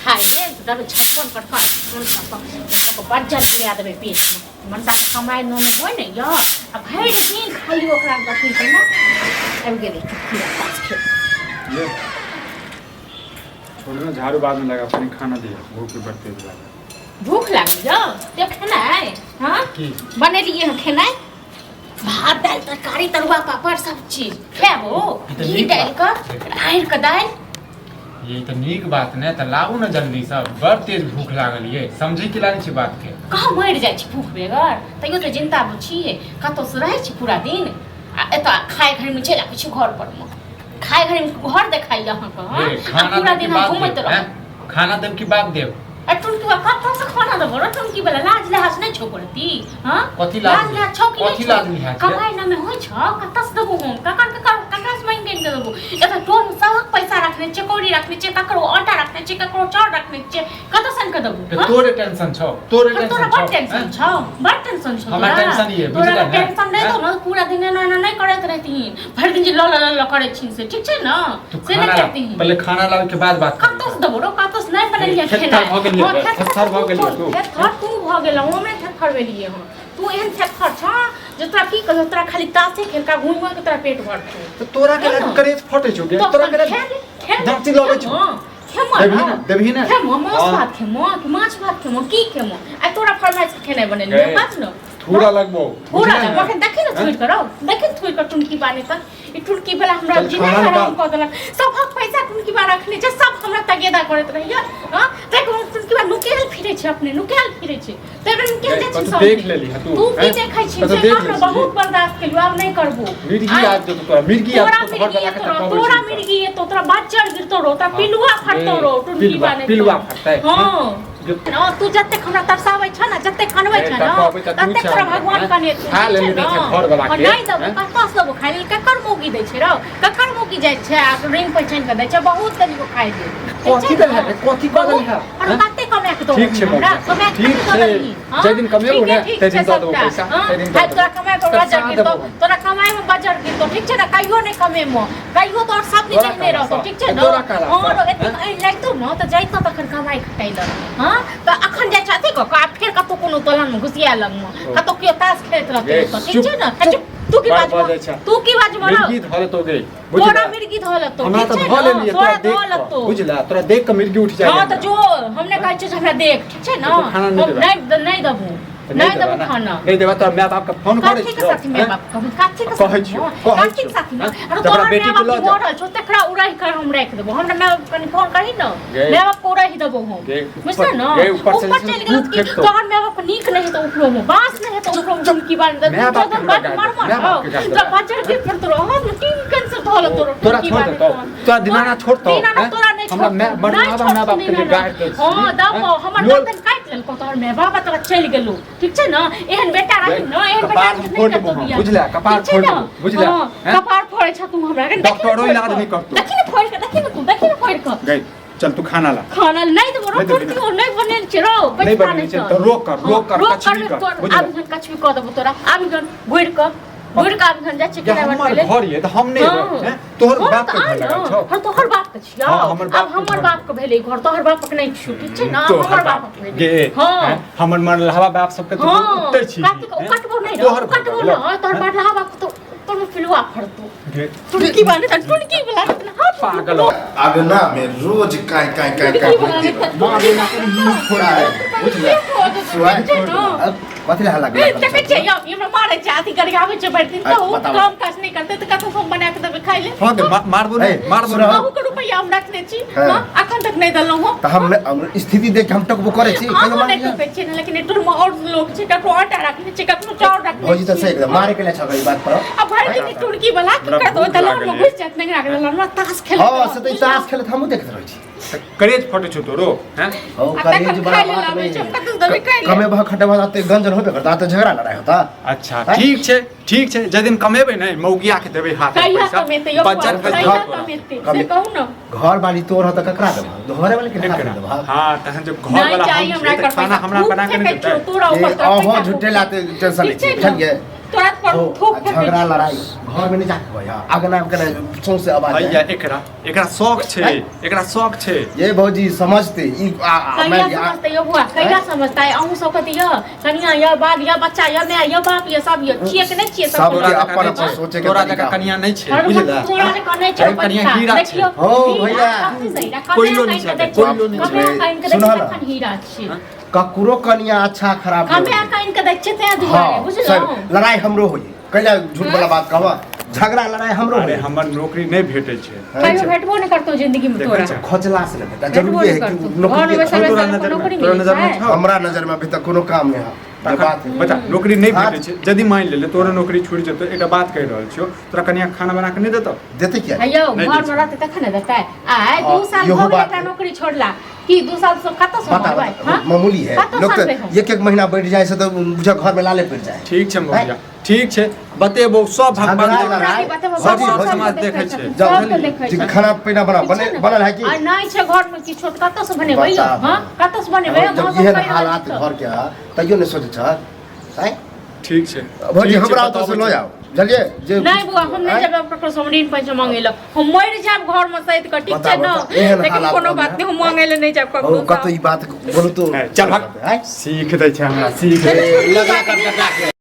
खाय लेल तऽ देबै छप्पन प्रकार छप्पन छप्पन तक बज्जर गिरा देबै पेटमे। मनसा कमाइ नोन होइ ने यऽ, आ भरि दिन खाली ओकरा अथी केना आबि गेलै चुटकी ताश खेल। ले छोड़ ना, झाड़ू बाद में लगा, अपने खाना दिया, भूख भी बड़ तेज लगा। भूख लागल यऽ ते खेनाइ? हाँ की बनेलियै हँ खेनाइ, भात दालि तरकारी तरुआ पापड़ सब चीज खेबो। ई तऽ घी नीक डालि बात। कऽ राहड़िके दालि। ये तऽ नीक बात ने, तऽ लाबू ने जल्दी से, बड़ तेज भूख लागल ये। समझे की लागै छै बात के? कहाँ मरि जाइ छी भूख बेगर, तैयो तऽ जिन्दा छियै। कतहुसँ रहै छी पूरा दिन आ एतऽ खाय घड़ीमे चलि आबै छी घर पर मे, खाय घड़ीमे घर देखाइए अहाँके? हँ ये, आ खाना पूरा देब की दिन हम बात घूमैत देब, रहब। हैं? खाना देब की बात देब? आ टुनकी बा कतऽसँ खाना देबो रे टुनकी वाला? लाज लिहाज नहि छौ करती? हँ कथी लाज लाज लिहाज छौ कि कथी नहि छौ? लाज लिहाज छै? कमाइ नामे होइ छौ? कतऽसँ देबो हम? ककर ककर ककरासँ मांगि कऽ देबो? एतऽ टोल सबक पैसा रखने छियै, कौड़ी रखने छियै, ककरो आटा रखने छियै, ककरो चाउर रखने छियै, कतऽसँ आनि कऽ देबो? तऽ हँ? तोरे टेंशन छौ, तोरे पर टेंशन तोरा छौ बड़ टेंशन हैं? छौ, बड़ टेंशन छौ। हमरा तोरा टेंशन ये, तोरा बुझले ने? टेंशन नहि हैं? दौ ने, पूरा दिन एना एना नहि करैत रहतिहीन भरि दिन, जे ल ल ल ल करै छिहीन से ठीक छै ने? तू से नहि खाना ला, करतिहीन। पहिले खाना लाबे के बाद बात करबी। कतऽसँ देबो रो? कतऽसँ नहि बनेलियै थेथर खेनाइ। भऽ गेलियै हँ, रे, थेथर थेथर भऽ तू गेलियै तू। थेथर तू भऽ गेलह, हम नहि थेथर भेलियै हँ। तू एहन थेथर छह जे तोरा की कहू, तोरा खाली तासे खेलका घुमि घुमि के तोरा पेट भरतौ। तऽ तोरा के है ने? करेज फटे छौ गे? तो तोरा के खेल खेल दाँती लगै छौ? खेमो देबही ने ने, देबही ने? खेमो माछ हाँ। भात खेमो कि माछ भात खेमो, की खेमो? आइ तोरा फरमाइश के खेनाइ बनेलियै। गै, बाज ने। थूरा लगबो। थोड़ा बुझले लगबो ने? अखन, देखी ने हैं? थोड़ि कऽ रौ, देखी ने थोड़ि कऽ टुनकी बाने तक। ई टुनकी वाला हमरा चल, जीना खाना हराम निकाल। कऽ देलक। सभक पैसा टुनकी बा रखने छै, सब हमरा तगेदा करैत रहैया। हँ, देख टुनकी बा नुकेल फिरै छै, अपने नुकेल फिरै छै, तब नुकेल गै, जाइ छै कतौ सब देख दिन। लेली हँ तू, तू की हैं? देखै छी? कतौ से देख हम लेली? बहुत बर्दाश्त केलियो, आब नहि करबो। मिर्गी आइ आबि जेतौ तोरा, मिर्गी आबि तोरा जेतौ, घर मिर्गी वाला के एतो तऽ रौ, कहबै तोरा छी। मिर्गी एतो, तोरा बच्चर गिरतो रौ, तोरा हाँ। पिलुआ फटतो ए, रौ टुनकी पिलुआ बाने। पिलुआ फटतै? हाँ न, तू जतेक हमरा तरसाबै छ ने, जतेक कनबै छ ने, तरसाबै तऽ तू ततेक छह तोरा हमरा, भगवान हैं? कनेतौ। खा ठीक लेली छै ने ने? छै घरवला हँ, के, नहि देबो। हैं? कतऽ से देबो खाय लेल? ककर मौगी दै छै रौ? ककर मौगी जाइ छै आ रिंग पहिचानि कऽ दै छै? बहुत देलियौ खाय लेल। ठीक कथी छै देल ने? है? कथी कऽ देल है? बहुत। अरे हैं? कते कमा के दऽ ठीक छै हमरा? मौगी, कमा के ठीक कते दऽ छै। देलही? हँ? जाहि दिन कमेबो ठीके ने, ठीक ताहि छै दिन दऽ देबो सबटा। पैसा, हँ? ताहि दिन दऽ आइ देबो। तोरा कमाए के तरसा बजर गिरतौ, देबो हम। तोरा कमाए में बजर गिरतौ, ठीक छै ने? कहियो नहि कमेमो, कहियो तोहर सब दिन तोरा एहने कहला रहतौ, सँ, ठीक छै ने? तोरा कहला हँ सँ, रौ, एतेक हैं? ऐन लागितौ ने तऽ जैतौ तखन कमाइ खटाइ लए। हँ तऽ अखन जाइ छै अथी कऽ कऽ आ फेर कतौ कोनो दलानमे घुसिया लगमे, ओ। कतौ केओ ताश खेलैत रहतै गे, ओतऽ, ठीक चुप, छै ने? चुप। चुप, तू की बड़ बाजबो? बजै छै। तू की बाजबो रौ? मिर्गी धऽ लेतौ गे, बुझले? तोरा मिर्गी धऽ लेतौ, हमरा ठीक तऽ छै धऽ ने? लेलियै तोरा तोरा देख धऽ कऽ, लेतौ। बुझले? तोरा देख कऽ मिर्गी उठि जाइ। हँ तऽ जो, हम नहि कहै छियौ जे हमरा देख, ठीक छै ने? तऽ तू खाना नहि हम देबै? नहि, नहि देबो, नहि नहि देबा देबो ने? खाना। नहि देबा तोरा माय बाप के फोन करै कथी के छियौ, साथी माय हैं? बाप कहबै? कथी के कहै साथी? छियौ, हँ, कहै कथी के छियौ, साथी? हैं? अरे जकरा तोहर बेटी माय के बाप लऽ जा। मरल छौ तकरा उड़ाहि कर हम राखि देबो। हमरा माय बाप कनि फोन करही ने, गे। माय बाप के उड़ाहि देबो हम, गे, बुझल ने? गे, ऊपर से ऊपर चलि गेलौ खूब कि फेकतौ। तोहर माय बाप नीक नहि हेतौ, उपरो मे बाँस नहि हेतौ, उपरो मे टुनकी बान्हि देतौ। माय बाप के हमरा बड गारि मर देबै, मर माय बाप के गारि तोरा देबै। बजर के पर तोरा हम टीम कैंसर धऽ लेतौ रौ, तोरा टुनकी छोड़ बान्हि देतौ, देतौ। तोरा दिनाना छोड़तौ, दिनाना हैं? तोरा नहि हमरा छोड़तौ, माय नहि मरलाबा माय छोड़तौ बाप के जे दिनाना। गारि दै छी, हँ दबो हैं? हमर लोल गर्दन काटि लेलकौ तोहर माय बाप, तोरा चलि गेलौ, ठीक छै ने? एहन बेटा रही ने, एहन बेटा कपार हम नहि फोड़ करतौ देबो हम, बियाह। बुझले? कपार ठीक छै फोड़ ने? देबो, बुझले? हँ, हैं? कपार फोड़ै छ तू हमरा कनि, देखी ने डॉक्टरो फोड़ि इलाज कऽ। नहि करतौ। देखी ने फोड़ि कऽ, देखी ने तू, देखी ने फोड़ि कऽ। गई, चल तू खाना ला। खाना नहि देबो रौ। नहि देबही ने? कुर्ती नहि बनेल छै रौ, नहि बैठता बनेने छै तोर। तऽ रोक कर, रोक कर, रोक कछबी करबे कर, तोर, बुझले? आब घन कछबी कऽ देबो तोरा, आब घन घुरि कऽ, घुरि कऽ आब घन जाइ छियै जे किराया हमर बनबै लेल। घर ये तऽ हम नहि हँ। एबै, हैं? तोहर हँ, बाप के तऽ घर आ लगल ने। छौ। हँ, तोहर बाप के छियौ। हँ, हमर बाप आब के हमर घर। बाप के भेलै घर, तोहर बाप के नहि छियौ, ठीक छै ने? आब तोहर हमर बाप बाप के भेलै। गे, हँ। हैं? हमर मरलहवा बाप सबके तो हँ, उठते छी। काटि कऽ हैं? कटबो नहि रौ, तोहर घर कटबो लगल। नहि, तोहर मरलहा बाप के तो तोर में पिलुआ फड़तो। गे, टुनकी बाने त टुनकी वाला त हाथ पागल हो। अगना में रोज काई काई काई काई होते रहे। माँ बेना के मुंह फोड़ दे, बुझले? सुआइ छोड़ दे। अब कथी लए हल्ला गुल्ला देखै करै छियै यौ, ई हमरा मारै छै, अथी गरियाबै छै भरि दिन, आइ तऽ ओ बताबू। काम काज नहि करतै तऽ कतौ हम बना कऽ देबै खाइ लेल? हँ गे, मारबो नहि, ए, मारबो सुनऽ। नहि। अहूँके रुपैआ हम रखने छी। हँ। हँ, अखन तक नहि देलहुँ हम। तऽ हम नहि- हम स्थिति देख के हम टकबो करै छी कहियो अहूँ नहि मारलियै? टोकै छियै ने, लेकिन एहि टोलमे आओर लोक छै, ककरो आटा रखने छै, ककरो चाउर रखने भौजी तऽ छै। सही एकदम मारे के लिए छौ ई बात पर। आ भरि दिन ई टुनकी वाला की हमरा करत, ओहि भूख दलान मे लागल घुसि जायत, नेंगरा के दलान मे ताश खेलैत हँ रहत, से तऽ ई बुझलहुँ? ताश खेलैत हमहूँ देखैत रहै छी। तऽ करेज फटे छौ तोरो, हैं? हौ आ करेज तखन बड़ा खाय लेल बात आबै नहि छै, हम कतौ देबै खाय लेल? कमे भऽ खटबा तऽ गंजन होबे करता तऽ झगड़ा लड़ाइ होता। अच्छा हैं? ठीक छै, ठीक छै, जाहि दिन कमेबै ने मौगिया के देबै हाथ में कहिया पैसा। कमेतै यौ बुआ? बज्जर खसि कहिया जायत तोरा। कमेतै से कमे- कहू ने? घर वाली तोर हो तऽ ककरा देबह? घरे वाली के हाथ में देबह? हाँ, तखन जब घर नहि वाला चाही हम हमरा छियै तऽ एकर खाना पैसा। हमरा खूब बना के नहि फेकै छौ देतै? तोरा ए, ऊपर तोरा अहाँ पैसा झूठे खूब। लाते टेंशन लै ठीक छै छियै ने? बुझलियै? तोरा पर हो, थूक आ फेंकै झगड़ा छी। लड़ाई घर में नहीं जाके होय आगना में केना सौंसे आवाज भैया जाय। एकरा एकरा शौक छै हैं? एकरा शौक छै। ये भौजी समझते ई आ, आ, कहिया मैं- आ- समझते यो बुआ, कहिया समझता है? अहूँ सब कहते यो कनिया यो बाद यो बच्चा यो my यो बाप यो सब यो छियै कि नहि छियै? सब सबके तोरा अपन जकाँ अपन नहि छै। सोचे के तोरा तरीका। जकाँ कनिया नहि छै और बुझला। तोरा जे कहने छै अरे कनिया पैसा, हीरा छै। देखियौ, हो, हीरा, भैया। कथी से हीरा? कमे कोइलो नहि आनि कऽ छै, दै छै। कोइलो नहि कमे छै। आनि कऽ दै छै, सुनह ने। तखन हीरा छै। ककरो कनिया अच्छा खराब कमे नहीं होय। आनि कऽ दै छै तें दुआरे, हाँ बुझलहुँ? सर, लड़ाई हमरो होई कैला झूठ वाला बात कहवा, झगड़ा लड़ाई हमरो अरे होई। हमर नौकरी नहि भेटै छै। कहियो भेटबो नहि करतौ जिंदगी में देखै तोरा। छै। खोजला से नहीं भेटा, भेटबो जरूरी नहि है कि करतौ। नौकरी घरमे के- बैसल तोरा बैसल नजर नौकरी में तोरा मिलै नजर में छै? छौ? हमरा नजर में अभी तक कोनो काम नहीं है जे बात है। बता, नौकरी नहि हाँ। भेटै छै यदि मानि लेले तोरो नौकरी छूटि जेतौ, एकटा बात कहि रहल छियौ, तोरा कनिया खाना बना कऽ नहि देतौ? देते किया? हे यौ, नहि घर दै में छै। रहतै तखन ने देतै। आइ हाँ, 2 साल इहो भऽ गेलै बात एकरा है। नौकरी छोड़ला कि 2 साल से कतऽ से बता मरबै? बता, हाँ? मामूली है कतऽ लोग तो सानबै हम? एक एक महीना बैठ जाए से तो बुझा घर में लाले पड़ जाए। ठीक छै मौलिया, ठीक छै, बतेबो सब भगवान झगड़ा देखै लड़ाई, छै। बतेबो, भौजी, सब भौजी, समाज देखै छै। जाओ, सब के देखै जी, छै। खाना पीना बना ठीक बने छै ने? बनल है कि आ नहि छै घर में किछो तऽ कतऽ से बनेबै यौ? बताबू। हाँ? कतऽ से बनेबै? जब हम सब एहन कहि रहल हालात छी तऽ। घर के है तैयो नहीं सोचे छ आँय? ठीक छै। भौजी ठीक छै, हमरा ओतऽ से बताबै लऽ छी। जाओ बुझलियै जे नहि बुआ, हम नहि आँय? जेबै ककरो से, हम ऋण पैसा मांगे लए। हम मरि जायब घर में सैत कऽ, ठीक बता, छै ने? बता, एहन लेकिन हालात कोनो घरमे बात नहि, हम मांगे लए नहि जायब ओ ककरो कतौ से। ई बात बोलू तो चल भाग। आँय? सीख दै छै हमरा, सीख दै छै। लगा कर कटा के।